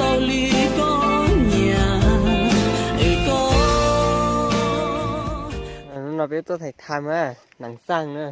Ua li koj nyiam es koj. Hnub no peb tuaj thaij tham na, Nees Xaj na.